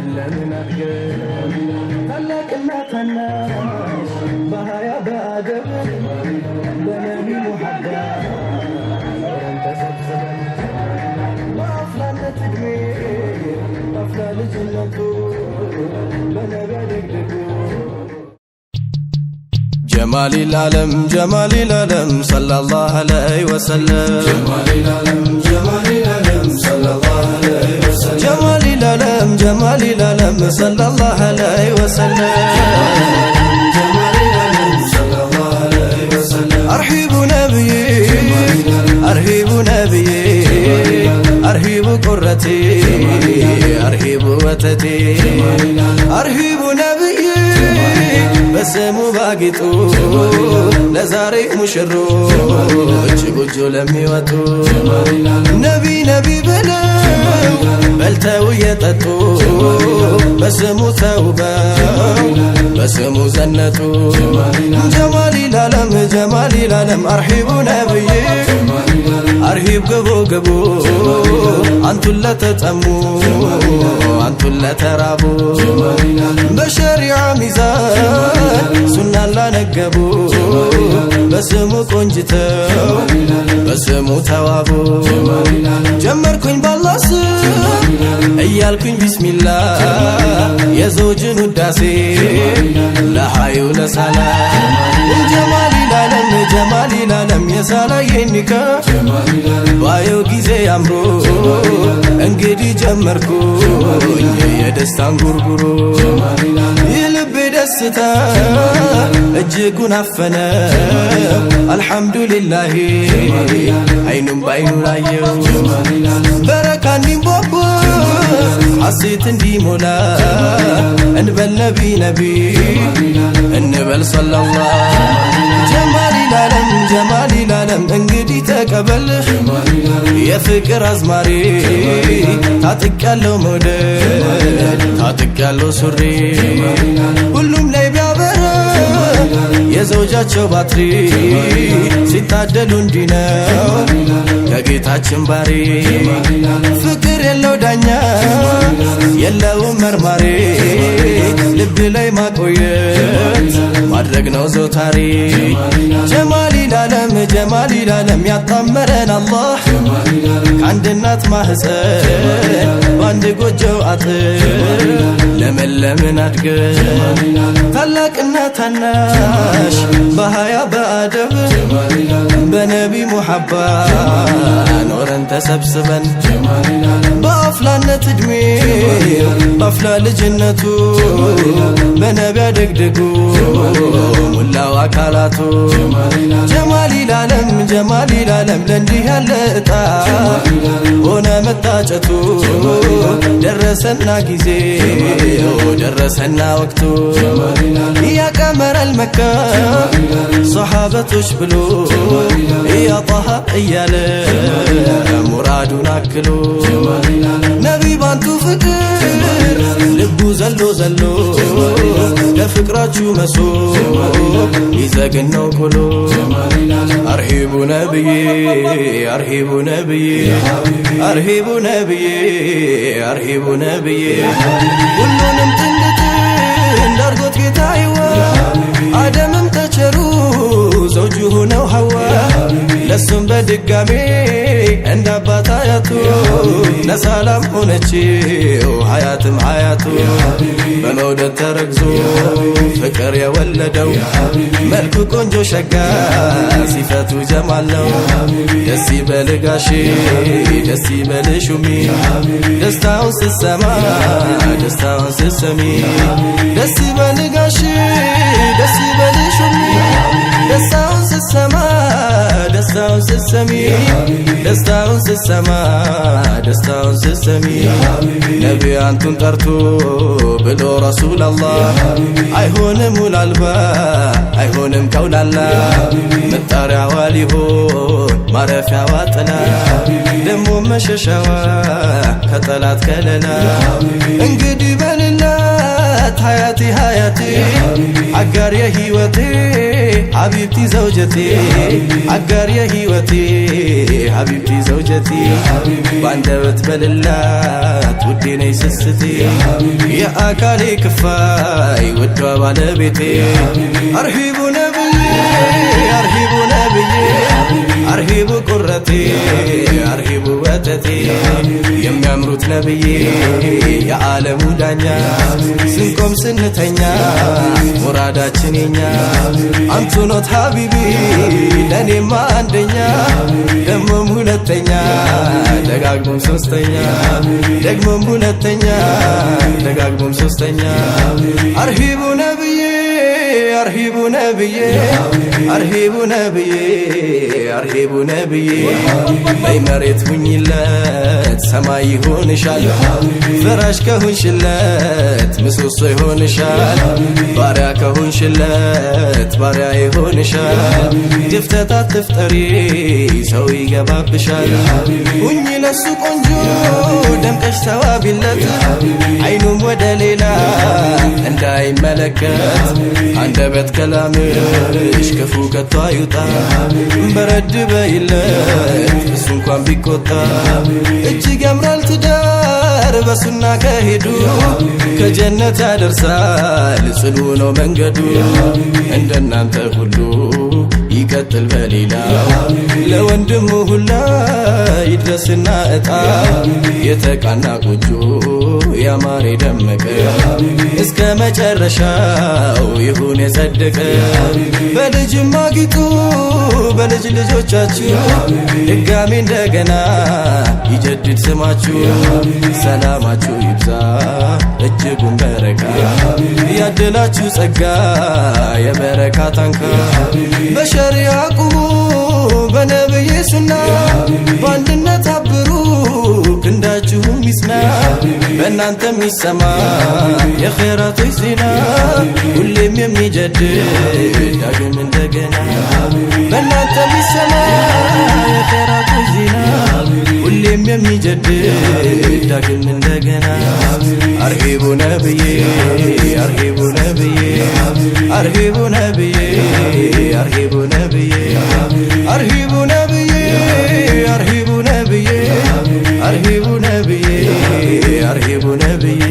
ለመለምን አድገን ታላቅና ታናሽ በሀያ በአደብ በነቢ ሙሐባ ኖረን ተሰብስበን በአፍላነት ዕድሜ በአፍላ ልጅነቱ በነቢ አደግድጎ جمال العالم جمال العالم صلى الله عليه وسلم جمال العالم جمال العالم صلى الله عليه وسلم جمال العالم جمال العالم صلى الله عليه وسلم جمال العالم صلى الله عليه وسلم أرحب نبي أرهب نبي أرهب قرتي أرهب ወተቴ أرحب ነብይ በስሙ ባጊጡ ለዛሬ ሙሽሮች ጎጆ ለሚወጡ ነቢ ነቢ ብለው በልተው እየጠጡ በስሙ ተውበው በስሙ ዘነጡ። ጀማሊ ላለም ጀማሊ ላለም አርሂቡ ነብይ አርሂብ ግቡ ግቡ አንቱን ለተጠሙ አንቱን ለተራቡ በሸሪዓ ሚዛን ሱናን ላነገቡ በስሙ ቆንጅተው በስሙ ተዋቡ። ጀመርኩኝ ባላህ ስም እያልኩኝ ቢስሚላ የዘውጅን ውዳሴ ለሃዩ ለሳላ ጀማሊ ላለም ጀማሊ ላለም የሳላዬ ኒካ ባየው ጊዜ አምሮ እንግዲህ ጀመርኩኝ የደስታን ጉርጉሮ የልቤ ደስታ እጅጉን አፈነ። አልሐምዱሊላሂ አይኑም ባይኑ ላየው በረካ እንዲንቧቧ ሐሴት እንዲሞላ እንበል ነቢ ነቢ እንበል ሰለላህ ጀማሊ ላለም ጀማሊ ላለም እንግዲህ ተቀበል የፍቅር አዝማሪ ታጥቅ ያለው መውደድ ታጥቅ ያለው ሱሪ ሁሉም ላይ ቢያበራ የዘውጃቸው ባትሪ ሲታደሉ እንዲህ ነው ከጌታችን ባሪ ፍቅር የለው ዳኛ የለውም መርማሪ ልብ ላይ ማቆየት ማድረግ ነው ዘውታሪ። ጀማሊ ላለም ጀማሊ ላለም ያጣመረን አላህ ከአንድ እናት ማህፀን በአንድ ጎጆው አጥር ለመለምን አድገን ታላቅና ታናሽ በሀያ በአደብ በነቢ ሙሐባ ኖረን ተሰብስበን በአፍላነት ዕድሜ በአፍላ ልጅነቱ በነቢ አደግድጎ ሙላው አካላቱ። ጀማሊ ላለም ጀማሊ ላለም ለእንዲህ ያለ እጣ ሆነ መታጨቱ ደረሰና ጊዜው ደረሰና ወቅቱ ያቀመረል መካ ሰሓበቶች ብሎ ያ ጣሃ እያለ ሙራዱን አክሎ ነቢ ባንቱ ፍቅር ልቡ ዘሎ ዘሎ ለፍቅራችሁ መሶብ ይዘግን ነው ቆሎ። አርሂቡ ነብዬ አርሂቡ ነብዬ አርሂቡ ነብዬ አርሂቡ ነብዬ ሁሉንም ጥንድ ጥንድ አርጎት ጌታዬዋ አደምም ተቸሩ ዘውጁ ሆነው ሐዋ ለሱም በድጋሜ እንደ አባት አያቱ ለሰላም ሆነችው ሀያትም ሀያቱ በመውደድ ተረግዞ ፍቅር የወለደው መልኩ ቆንጆ ሸጋ ሲፈቱ ጀማል ነው። ደስ ይበል ጋሼ ደስ ይበል ሹሚ ደስታውን ስትሰማ ደስታውን ስትሰሚ ደስ ይበል ጋሼ ደስ ይበል ሹሚ ደስታውን ስትሰማ ደስታውን ስትሰሚ ደስታውን ስትሰማ ደስታውን ስትሰሚ ነቢ አንቱን ጠርቶ ብሎ ረሱል አላህ አይሆንም ውል አልባ አይሆንም ከውላላ መጣሪያዋ ሊሆን ማረፊያዋ ጥላ ደሞ መሸሻዋ ከጠላት ከለላ እንግዲህ በልና ሀያቲ ሀያቲ አጋር የህይወቴ حبيبتي زوجتي አጋር የህይወቴ حبيبتي زوجتي በአንደበት በልላት ውዴ ነይ ስስቴ የአካሌ ክፋይ ውዷ ባለቤቴ አርሂቡ ነብዬ አርሂቡ ነብዬ አርሂቡ ቁረቴ አርሂቡ ወተቴ የሚያምሩት ነብዬ የዓለሙ ዳኛ ስንቆም ስንተኛ ሙራዳችን የኛ አንቱ ኖት حبيبي ለእኔማ አንደኛ ደግሞም ሁለተኛ ደጋግሞም ሶስተኛ ደግሞም ሁለተኛ ደጋግሞም ሶስተኛ አርሂቡ ነብዬ አርሂቡ ነብዬ አርሂቡ ነብዬ አርሂቡ ነብዬ በይ መሬት ሁኝለት ሰማይ ይሆንሻል ፍራሽ ከሆንሽለት ምሰሶ ይሆንሻል ባሪያ ከሆንሽለት ባሪያ ይሆንሻል ድፍተት አትፍጠሪ ሰው ይገባብሻል ሁኚ ለሱ ቆንጆ ደምቀሽ ተዋቢለት አይኑም ወደ ሌላ እንዳይመለከት አንደበት ከላምሽ ክፉ ከቶ አይውጣ በረድ በይለት እሱ እንኳን ቢቆጣ እጅግ ያምራል ትዳር በሱና ከሄዱ ከጀነት ያደርሳል ጽኑ ነው መንገዱ እንደናንተ ሁሉ ይቀጥል በሌላ ለወንድሙ ሁላ ይድረስና እጣ የተቃና ጎጆ ያማረ ደመቀ እስከ መጨረሻው ይሁን የጸደቀ በልጅም አጊጡ በልጅ ልጆቻችሁ ድጋሚ እንደገና ይጀድድ ስማችሁ ሰላማችሁ ይብዛ እጅጉን በረካ ያድላችሁ ጸጋ የበረካ ታንካ በሸሪያ ቁሙ በነብይ ሱና በአንድነት አብሩ ክንዳችሁም ይጽና በእናንተም ይሰማ የኼራቶች ዜና ሁሌም የሚጀድድ ዳግም እንደገና በእናንተም ይሰማ የኼራቶች ዜና ሁሌም የሚጀድድ ዳግም እንደገና አርሂቡ ነብዬ አርሂቡ ነብዬ አርሂቡ ነብዬ አርሂቡ ነብዬ አርሂቡ ነብዬ አርሂቡ ነብዬ አርሂቡ ነብዬ አርሂቡ ነብዬ።